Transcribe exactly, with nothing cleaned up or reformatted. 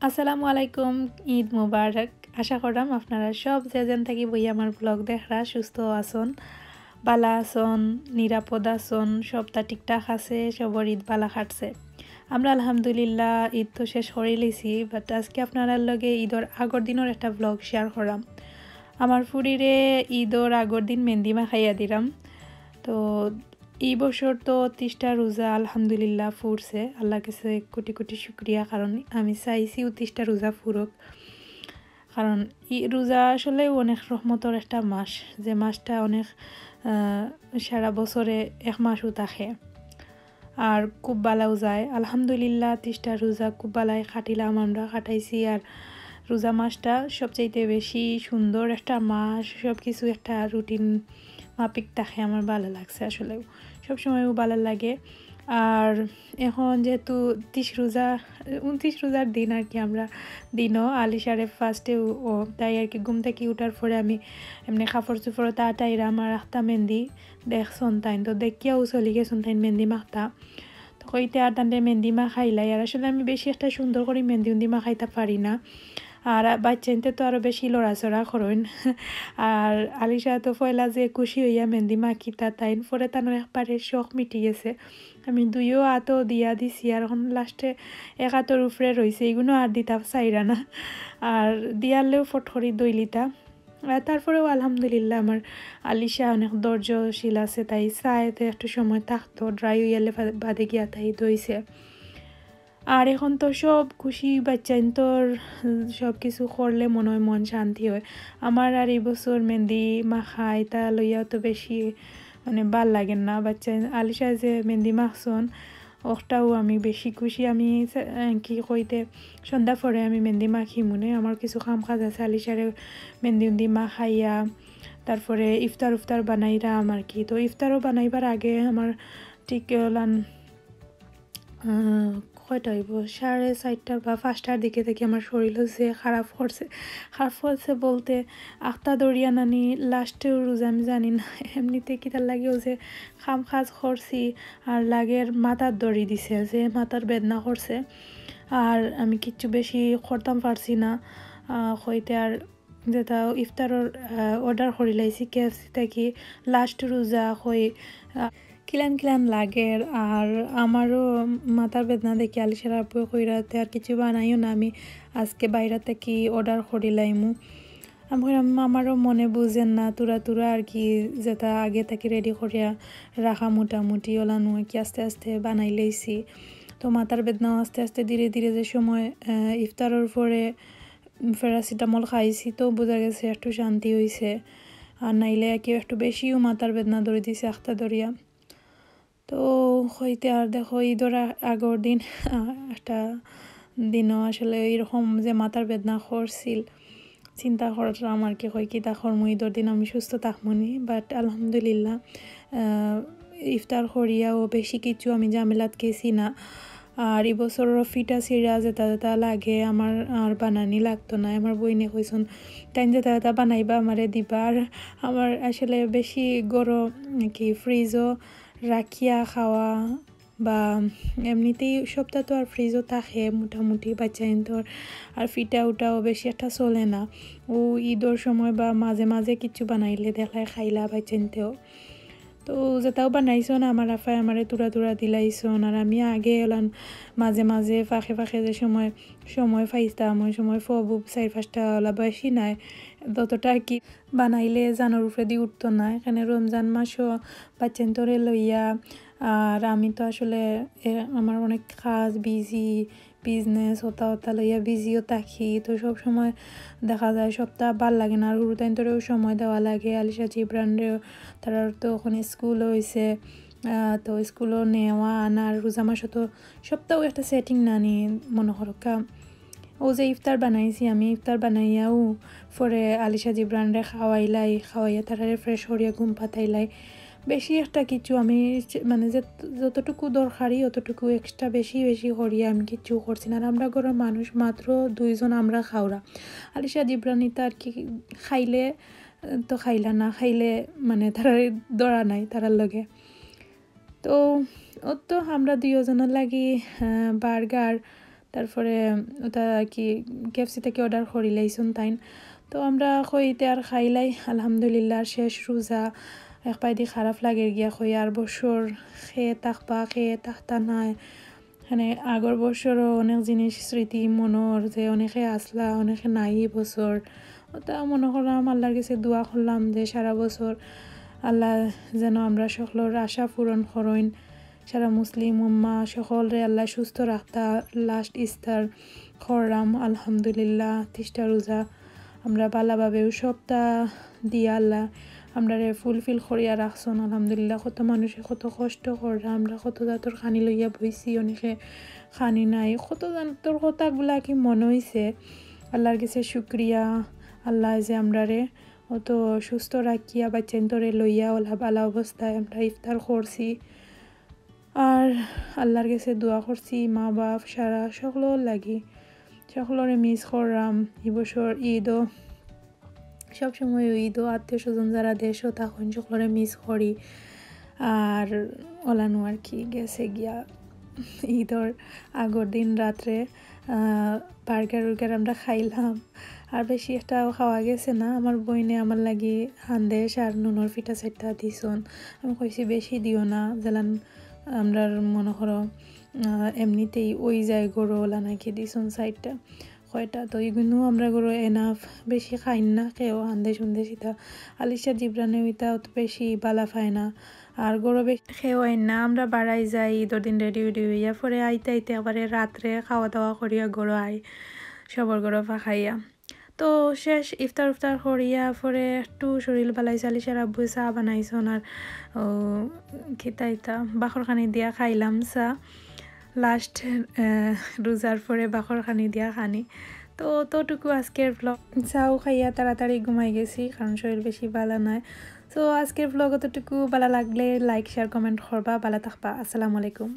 আসসালামু আলাইকুম, ঈদ মুবারক। আশা করাম আপনারা সব যে যেন থাকি বই আমার ব্লগ দেখরা সুস্থ আছন, বালা আছন, নিরাপদ আছন, সবটা ঠিকঠাক আছে, সবর ঈদ বালা কাটছে। আমরা আলহামদুলিল্লাহ ঈদ তো শেষ করি লিছি, বাট আজকে আপনারার লগে ঈদর আগর দিনর একটা ব্লগ শেয়ার করাম। আমার ফুরিরে ঈদর আগর দিন মেহেন্দি মাখাইয়া দিলাম। তো এই বছর তো তিশটা রোজা আলহামদুলিল্লাহ ফুরছে, আল্লাহর কাছে কোটি কোটি শুক্রিয়া, কারণ আমি চাইছি ও তিশটা রোজা ফুরুক। কারণ এই রোজা আসলে অনেক রহমতর একটা মাস, যে মাসটা অনেক, আহ, সারা বছরে এক মাসও থাকে। আর খুব বালাও যায় আলহামদুলিল্লাহ। তিশটা রোজা খুব বালাই কাটিলাম, আমরা কাটাইছি। আর রোজা মাসটা সবচাইতে বেশি সুন্দর একটা মাস, সব কিছু একটা রুটিন মাফিক থাকে, আমার বালা লাগছে আসলে, সবসময়ও বালা লাগে। আর এখন যেহেতু তিশ রোজা, উনত্রিশ রোজার দিন আর কি, আমরা দিনও আলিশারে ফার্স্টে ও তাই আর কি ঘুম থাকি উঠার পরে আমি এমনি কাপড় চোপড় তা আটাইরাম আর আখতা মেহেন্দি দেখছন তাইন, তো দেখিয়াও চলি গেছন তাইন মেহেন্দি মাখতা। তো কইতে আর তানরে মেহেন্দি মাখাইলাই। আর আসলে আমি বেশি একটা সুন্দর করি মেহেন্দি উন্দি মাখাইতা পারি না। আর বাচ্চাইন্তে তো আরও বেশি লড়াচড়া করইন। আর আলিশা তো পয়লা যে খুশি হইয়া মেহেন্দি মাখিতা তাইন, পরে তানোর একবারে শখ মিটি গেছে। আমি দুইও আতও দিয়া দিছি, আর এখন লাস্টে এক আতর উপরে রইছে, এগুলো আর দিতা চাইরা না। আর দিয়ালেও ফট করি দইলিতা। আর তারপরেও আলহামদুলিল্লাহ আমার আলিশা অনেক ধৈর্যশীল আছে, তাই চায় তো একটু সময় থাকতো, ড্রাই হইয়ালে বা-, বাদে গিয়া তাই দইছে। আর এখন তো সব খুশি বাচ্চাইন্তর, সব কিছু করলে মনে হয় মন শান্তি হয়। আমার আর এই বছর মেহেন্দি মাখা এটা লইয়া তো বেশি মানে বালা লাগে না। বাচ্চা আলিশা যে মেহেন্দি মাখছন, ওটাও আমি বেশি খুশি। আমি সে-, আহ, কি কইতে, সন্ধ্যা পরে আমি মেহেন্দি মাখি মনে, আমার কিছু কাম কাজ আছে, আলিশারে মেহেন্দি উন্দি মাখাইয়া, তারপরে ইফতার উফতার বানাইরাম আর কি। তো ইফতারও বানাইবার আগে আমার ঠিক ওলান, আহ, কয়টা হইব, সাড়ে চারটা বা পাঁচটার দিকে দেখি আমার শরীরও যে খারাপ করছে। খারাপ করছে বলতে আখতা দরিয়া নানি লাস্টে রোজা আমি জানি না, এমনিতে কিতার লাগিও যে কাম কাজ করছি আর লাগের মাথার দড়ি দিছে, যে মাথার বেদনা করছে। আর আমি কিচ্ছু বেশি করতাম পারছি না, আহ, কইতে আর যেটা ইফতারর, আহ, অর্ডার করি লাইছি কেএফসি থাকি। লাস্ট রোজা কই, আহ, কিলান কিলান লাগের। আর আমারও মাথার বেদনা দেখি আলিশার আব্বু কইরা তে আর কিছু বানাইও না, আমি আজকে বাইরে থাকি অর্ডার করি লাইমু। আমি কইলাম, আমারও মনে বুঝের না, তুরা তুরা আর কি, যেটা আগে থাকি রেডি করিয়া রাখা মোটামুটি ওলানো আর কি, আস্তে আস্তে বানাই লাইছি। তো মাথার বেদনাও আস্তে আস্তে ধীরে ধীরে যে সময়, আহ, ইফতারর পরে প্যারাসিটামল খাইছি, তো বুঝা গেছে একটু শান্তি হইছে। আর নাইলে কেউ একটু বেশিও মাথার বেদনা ধরি দিছে আখতা দরিয়া। তো কইতে আর দেখো, ঈদর আ-, আগর দিন, আহ, একটা দিনও আসলে এরকম যে মাথার বেদনা করছিল, চিন্তা করলাম আর কি, কই কিতা করমু, ঈদর দিন আমি সুস্থ থাকমুনি। বাট আলহামদুলিল্লাহ, আহ, ইফতার করিয়াও বেশি কিছু আমি ঝামেলাত গেছি না। আর এই বছর ফিটা সিরা যেটা যেটা লাগে আমার আর বানানি লাগতো না। আমার বইনে কইছন, তাইন যেটা যেটা বানাইবা আমারে দিবা। আর আমার আসলে বেশি গরম কি ফ্রিজও রাখিয়া খাওয়া বা এমনিতেই সপ্তাহ তো আর ফ্রিজও থাকে মোটামুটি বাচ্চাইন্তর। আর ফিটা উটাও বেশি একটা চলে না, ও ঈদর সময় বা মাঝে মাঝে কিছু বানাইলে দেখলায় খাইলা বাচ্চাইন্তেও। তো যেটাও বানাইছন আমার আফায় আমারে তুরা তুরা দিলাইছন। আর আমি আগে এলাম মাঝে মাঝে ফাঁকে ফাঁকে যে সময়, সময় পাইতাম, ওই সময় ফবুব চার পাঁচটা ওলা বেশি নাই, যতটা আর কি বানাইলে জানোর উপরেদি উঠতো না। এখানে রমজান মাসও বাচ্চাইন্তরে লইয়া, আর আমি তো আসলে, এ, আমার অনেক কাজ, বিজি, বিজনেস, ওটা ওটা লইয়া বিজিও থাকি। তো সব সময় দেখা যায় সপ্তাহ ভালা লাগে না। আর হুরুতাইন্তরেও সময় দেওয়া লাগে, আলিশা জিবরানরেও, তারার তো ওখানে স্কুল হইছে, আহ, তো স্কুলও নেওয়া আনা, আর রোজা মাসও তো সপ্তাহ একটা সেটিং না নিয়ে মনে করো কা। ও যে ইফতার বানাইছি আমি, ইফতার বানাইয়াও পরে আলিশা জিবরানরে খাওয়াইলাই, খাওয়াইয়া তারারে ফ্রেশ করিয়া ঘুম পাতাইলাই। বেশি একটা কিছু আমি চে-, মানে যে যতটুকু দরকারি অতটুকু এক্সট্রা বেশি বেশি করিয়া আমি কিচ্ছু করছি না। আর আমরা ঘরর মানুষ মাত্র দুইজন, আমরা খাওরা। আলিশা জিবরানি তো আর কি খাইলে, আহ, তো খাইলা, না খাইলে মানে তারার ধরা নাই তারার লগে। তো ও তো আমরা দুইজনর লাগি, আহ, বার্গার তারপরে ওটা কি কেএফসি থাকি অর্ডার করিলাইছইন তাইন। তো আমরা কইতে আর খাইলাই, আলহামদুলিল্লাহ। শেষ রোজা, এক পায়দি খারাপ লাগের গিয়া কই, আর বছর কে থাকবা, কে থাকতা নায়। মানে আগর বছরও অনেক জিনিস স্মৃতি মনর যে অনেকে আসলা, অনেকে নাই ই বছর। ওটা মনো করলাম, আল্লাহর গেছে দোয়া করলাম যে সারা বছর আল্লাহ যেন আমরা সকলর আশা পূরণ করইন। সারা মুসলিম উম্মা সকলরে আল্লাহ সুস্থ রাখতা। লাস্ট ইফতার করলাম, আলহামদুলিল্লাহ। তিশটা রোজা আমরা ভালাভাবে ও সবটা দিয়া আল্লাহ আমরারে ফুলফিল করিয়া রাখছইন, আলহামদুলিল্লাহ। কত মানুষে কত কষ্ট কররা, আমরা কত জাতর খানি লইয়া বইছি, অনেকে খানি নাই, কত জাতর কথাগুলা কি মনো অইছে। আল্লাহর গেছে শুকরিয়া, আল্লাহ যে আমরারে অত সুস্থ রাখিয়া বাচ্চাইন্তরে লইয়া ওলা ভালা অবস্থায় আমরা ইফতার করছি। আর আল্লাহর গেছে দোয়া করছি মা বাপ সারা সকলর লাগি। সকলরে মিস করলাম। ই বছর ঈদও, সবসময় ঈদও আত্মীয় স্বজন যারা দেশও থাকইন সকলরে মিস করি। আর ওলানো আর কি গেছে গিয়া ঈদর আগর দিন রাত্রে বার্গার উর্গার আমরা খাইলাম। আর বেশি একটাও খাওয়া গেছে না। আমার বইনে আমার লাগি হান্দেশ আর নুনর ফিটা সেটটা দিছইন। আমি কইছি বেশি দিও না, যেলান আমরার মনো করো আহ, এমনিতেই ওই যায় গরু ওলা নাকি দিছইন সাইডটা কয়টা। তো ইগুনও আমরা গরু এনাফ, বেশি খাইন না কেউ, হান্দেশ উন্দেশ ইতা। আলিশা জিবরানে ইতা অত বেশি ভালা পায় না। আর গরু বেশি কেউ আইন না, আমরা বাড়াই যাই, ঈদর দিন রেডি উডি অইয়া পরে আইতে আইতে একবারে রাত্রে খাওয়া দাওয়া করিয়া গরু আই, সবর গরু ফাঁকাইয়া। তো শেষ ইফতার উফতার করিয়া পরে একটু শরীর বালাই চালি সারা বই চা বানাইছইন আর, ও, কিতা ইতা বাখর খানি দিয়া খাইলাম চা। লাস্ট রোজার পরে বাখর খানি দিয়া খানি। তো অতটুকু আজকের ব্লগ। চাও খাইয়া তাড়াতাড়ি ঘুমাই গেছি, কারণ শরীর বেশি ভালা নাই। তো আজকের ব্লগ অতটুকু। ভালা লাগলে লাইক, শেয়ার, কমেন্ট করবা। ভালা থাকবা। আসসালামু আলাইকুম।